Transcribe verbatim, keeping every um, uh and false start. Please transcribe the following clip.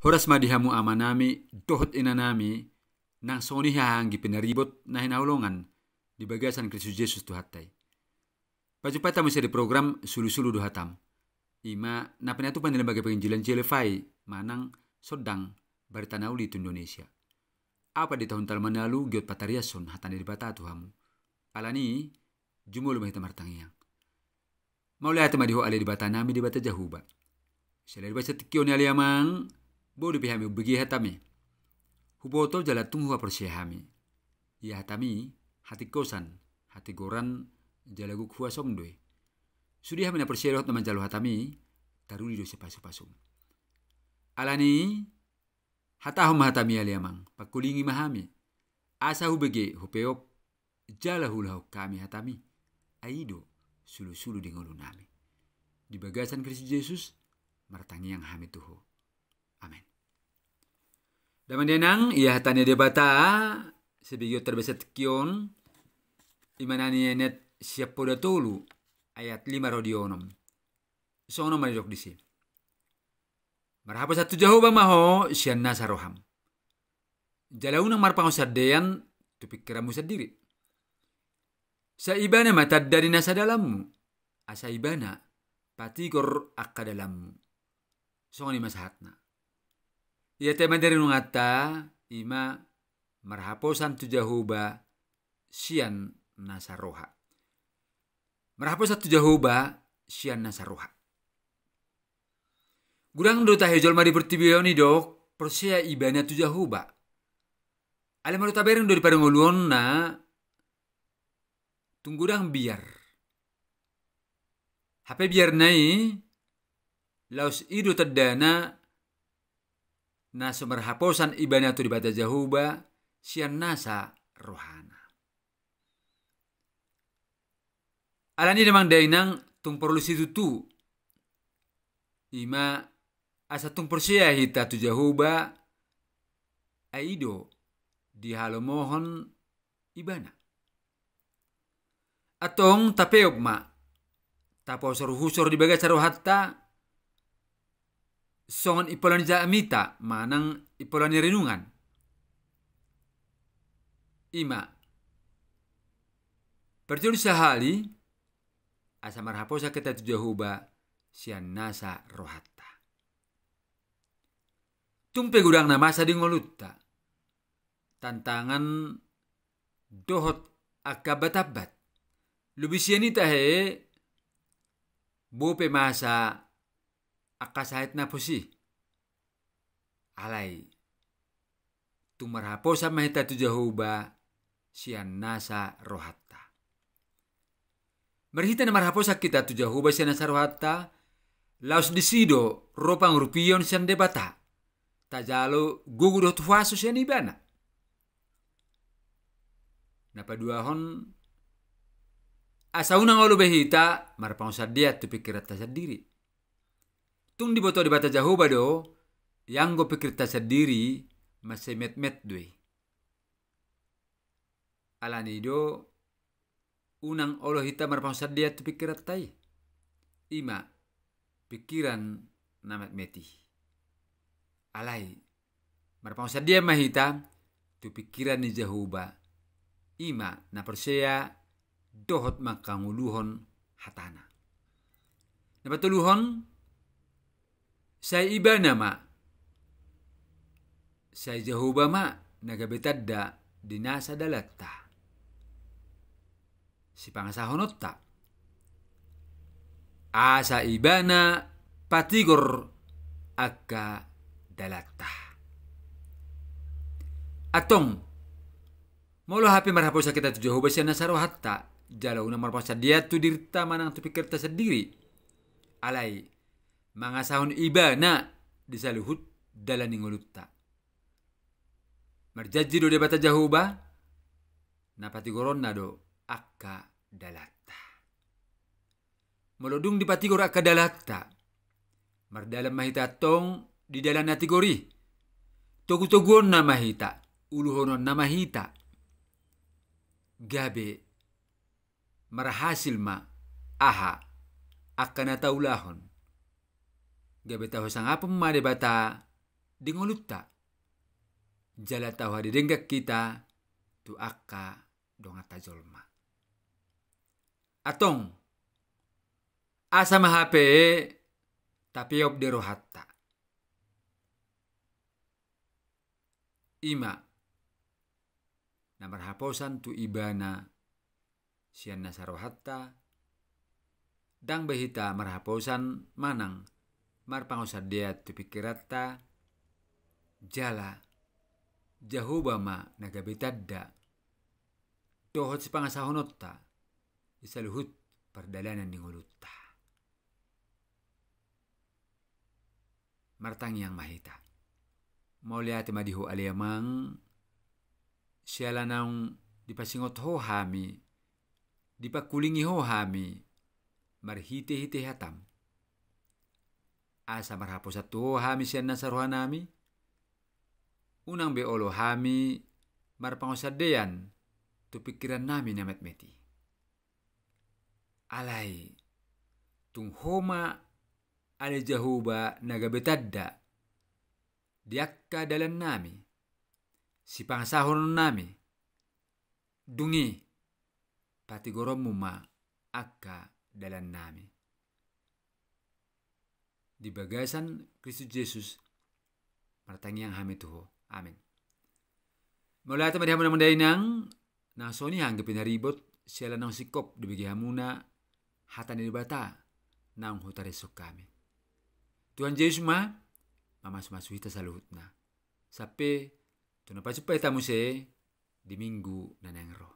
Horas ma di hamu amanami dohot inanami, nang songon i haha anggi pinaribot na hinaholongan di bagasan Kristus Jesus Tuhanta i. Pajumpang hamu muse di program Sulusulu do Hatam, i ma na pinatupa ni Lembaga Penginjilan J L F I manang Sondang Barita na Uli tu Indonesia. Ahu Pandita Huntal Manalu, giot patariashon hata ni Debata tu hamu. Alani i, jumolo ma hita martangiang. Mauliate ma di Ho ale Debatanami, Debata Jahowa. Siala di bagasan tingki on ale Amang, boi dope hami umbege hatami. Huboto jala tung huhaporseai hami. Ia hatami, hatingkosan, hatigoran, jala gok huasom do i. Sude hami na porsea dohot na manjalo hatami, taruli do sipasupasum. Alani i, hatahon ma hatami ale Amang, pangkulingi ma hami. Asa hubege, hupeop, jala huulahon hami hatami. Ai i do sulusulu di ngolunami. Di bagasan Kristus Jesus, martangiang hami tu Ho. Amen. Damang dainang, ia hata ni Debata, sibegeonta di bagasan tingki on, i ma na nienet sian Poda tolu, ayat lima ro di onom. Songon on ma didok disi. Marhaposan tu Jahowa ma ho sian nasa roham. Jala unang marpangunsandean tu pingkiranmu sandiri. Sai Ibana ma tanda ni nasa dalanmu, asa Ibana patigor angka dalanmu. Songon i ma sahatna. Ia tema ni renunganta, i ma marhaposan tu Jahowa sian nasa roha. Marhaposan tu Jahowa sian nasa roha. Godang do tahe jolma di portibi on didok porsea ibana tu Jahowa. Alai molo tabereng do di parngoluonna, tung godang biar. Hape biarna i, laos i do tandana na so marhaposan ibana tu Debata Jahowa sian nasa rohana. Alani i damang dainang tung porlu situtu. I ma asa tung porsea hita tu Jahowa, ai i do dihalomohon ibana. Antong tapeop ma, tapahusorhusor di bagasan rohanta, songon impola ni jamita manang impola ni renungan. I ma, parjolo sahali, asa marhaposan hita tu Jahowa sian nasa rohanta. Tung pe godang na masa di ngolunta. Tantangan dohot angka ambatambat. Lobi sian i tahe, boi pe masa angka sahit na pos i. Alai tung marhaposan ma hita tu Jahowa sian nasa rohanta. Marhite na marhaposan hita tu Jahowa sian nasa rohanta, laos disi do ro pangurupion sian Debata. Tajalo gogo dohot huaso sian ibana. Na paduahon, asa unang olo be hita marpangunsandean tu pingkiranta sandiri. Tung diboto Debata Jahowa do, ianggo pingkiranta sandiri mansai metmet do i. Alani i do, unang olo hita marpangunsandean tu pingkiranta i. I ma, pingkiran na metmet i. Alai, marpangunsandean ma hita tu pingkiran ni Jahowa, i ma na porsea dohot mangkangoluhon hatana. Na patoluhon, sai ibana ma, sai Jahowa ma na gabe tanda di nasa dalanta. Sipangasahononta. Asa ibana patigor angka dalanta. Antong, molo hape marhaposan hita tu Jahowa sian nasa rohanta, jala unang marpangunsandean tu dirinta manang tu pingkiranta sandiri. Alai, mangasahon ibana di saluhut dalan ni ngolunta. Marjanji do Debata Jahowa, na patigoronna do angka dalanta. Molo dung dipatigor angka dalanta, mardalan ma hita antong di dalan na tigor i. Togutoguonna ma hita, uluhononna ma hita. Gabe marhasil ma aha angka na taulahon. Gabe tahusangapon ma Debata di ngolunta, jala tau hadidenggan hita tu angka donganta jolma. Antong, asa ma hape tapeop di rohanta. I ma na marhaposan tu Ibana sian nasa rohanta, ndang be hita marhaposan manang marpangunsandean tu pingkiranta, jala Jahowa ma na gabe tanda dohot sipangasahononta di saluhut pardalanan ni ngolunta. Martangiang ma hita. Mauliate ma di Ho ale Amang, siala naung dipasingot Ho hami, dipangkulingi Ho hami marhitehite hataM. Asa marhaposan tu Ho hami sian nasa rohanami, unang be olo hami marpangunsandean tu pingkirannami na metmet i. Alai tung Ho ma ale Jahowa na gabe tanda di angka dalannami, sipangasahononnami, dung i patigoronMu ma angka dalannami. Di bagasan Kristus Jesus martangiang hami tu Ho. Amen. Mauliate ma di hamu amang dainang, nang songon i angka pinaribot, siala naung singkop dibege hamuna hata ni Debata naung hutarinshon hami. Tuhan Jesus ma mamasumasu hita saluhutna. Sampe tu na pajumpa hita muse di minggu na naeng ro.